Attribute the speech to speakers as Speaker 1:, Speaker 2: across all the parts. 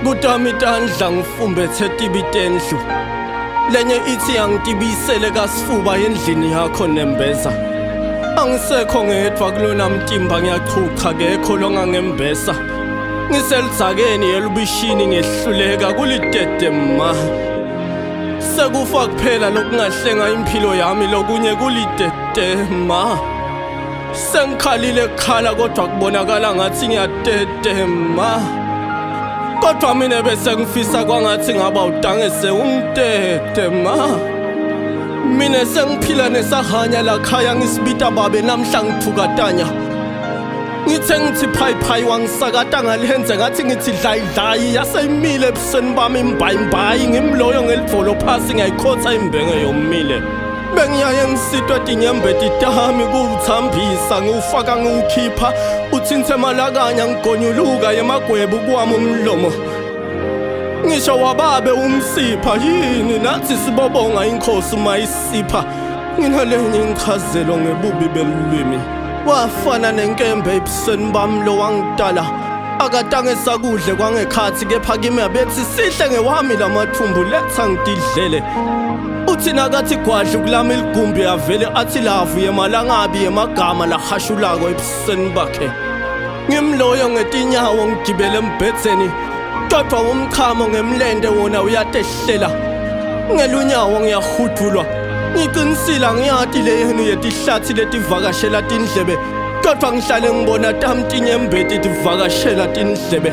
Speaker 1: Kutami tandla ngifumbethe tibi tendlu. Lenye ithi angitibisele kasifuba endlini yakho nembeza. Angisekho ngedwa kulona mtimba ngiyachucha kekho longangembesa. Ngiselidzakeni elubishini ngehluleka kulitete ma. Sekufa kuphela lokungahlenga impilo yami lokunye kulitete ma. Sengikhalile kukhala kodwa kubonakala ngathi ngiyatetema. Kodwa mina bese ngifisa kwangathi ngaba udangese ungitetema. Mina sengiphila nesahanya lakhaya ngisibita babe namhla ngithukatanya. Ngithe ngithi phayi phayi wangisakata ngalenze ngathi ngithi dlayi dlayi yaseyimile ebusweni bami imbayi mbayi ngimloyo ngelivolo phasi ngiyayikhotha imbenge yomile. Bengiyaye ngisitwe tinyembeti tami kuwuthambisa ngiwufaka ngiwukhipha uthinthe malakanya ngigonyuluka yemagwebu kwami umlomo. Ngisho wababe umsipha yini nathi sibobonga inkosi uma isipha. Nginalenye inchazelo ngebubi belulwimi. Wafana nenkembe ebusweni bami lo wangidala. Akatange sakudle kwangekhathi kepha kimi abethi sihle ngewami lamathumbu letha ngididlele. Uthi nakathi gwadlu kulami ligumbi avele athi lavu yemalangabi yemagama lahashulako ebusweni bakhe. Ngimloyo ngetinyawo ngigibele embhedzeni kodwa umchamo ngemlente wona uyatehlela. Ngelunyawo ngiyahudulwa. Ngiqinisile angiyati le yenu yetihlathi letivakashela tindlebe kodwa ngihlale ngibona tami tinyembeti tivakashela tindlebe.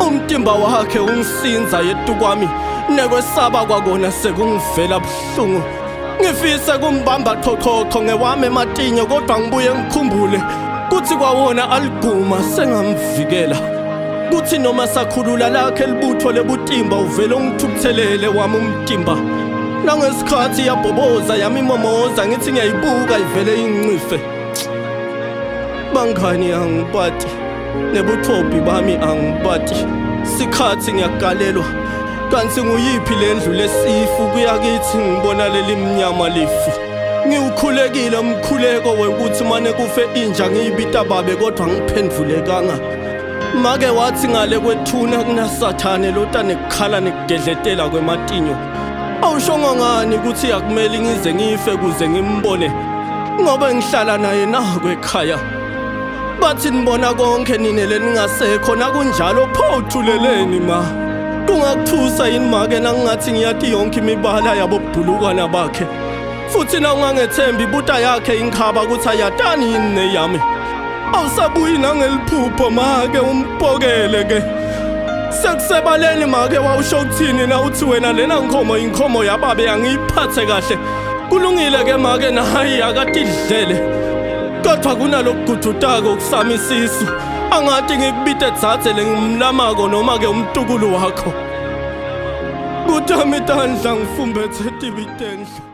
Speaker 1: Umtimba wakhe ungisinza yetukwami nekwesaba kwakona sekungivela buhlungu. Ngifise kumbamba chochocho ngewami ematinyo kodwa ngibuye ngikhumbule kuthi kwawona aliguma sengamvikela. Kuthi noma sakhulula lakhe libutho lebutimba uvele ungithukuthelele wami umtimba. Nangesikhathi yabhoboza yamimomoza ngithi ngiyayibuka ivele incife. Bangani angibati nebuthobhi bami angibati. Sikhathi ngiyagalelwa kanti nguyiphi lendlu lesifu kuya kithi ngibona leli mnyama lifu. Ngiwukhulekile umkhuleko wekuthi mane kufe inja ngiyibita babe kodwa ngiphendvulekanga. Make wathi ngale kwethuna kunasathane lota nekukhala nekugedletela kwematinyo. Awushongo ngani ukuthi akumele ngize ngife kuze ngimbone ngoba ngihlala naye naku ekhaya. Bathi nibona konke nine leningasekho nakunjalo pho uthuleleni ma. Kungakuthusa yini make nangingathi ngiyati yonke imibala yabobhulukwana bakhe. Futhi na ungangethembi buta yakhe inkhaba ukuthi ayatani yini neyami. Awusabuyi nangeliphupho make umpokele ke. Sekusebaleni make wawusho ukuthini na uthi wena lena nkomo inkomo yababe angiyiphathe kahle. Kulungile ke make nayi akatidlele. Kodwa kunalokugudutako kusami isisu. Angathi ngikubite dzadze lengimlamako noma ke umtukulu wakho. Kutami tandla ngifumbethe tibi tendlu.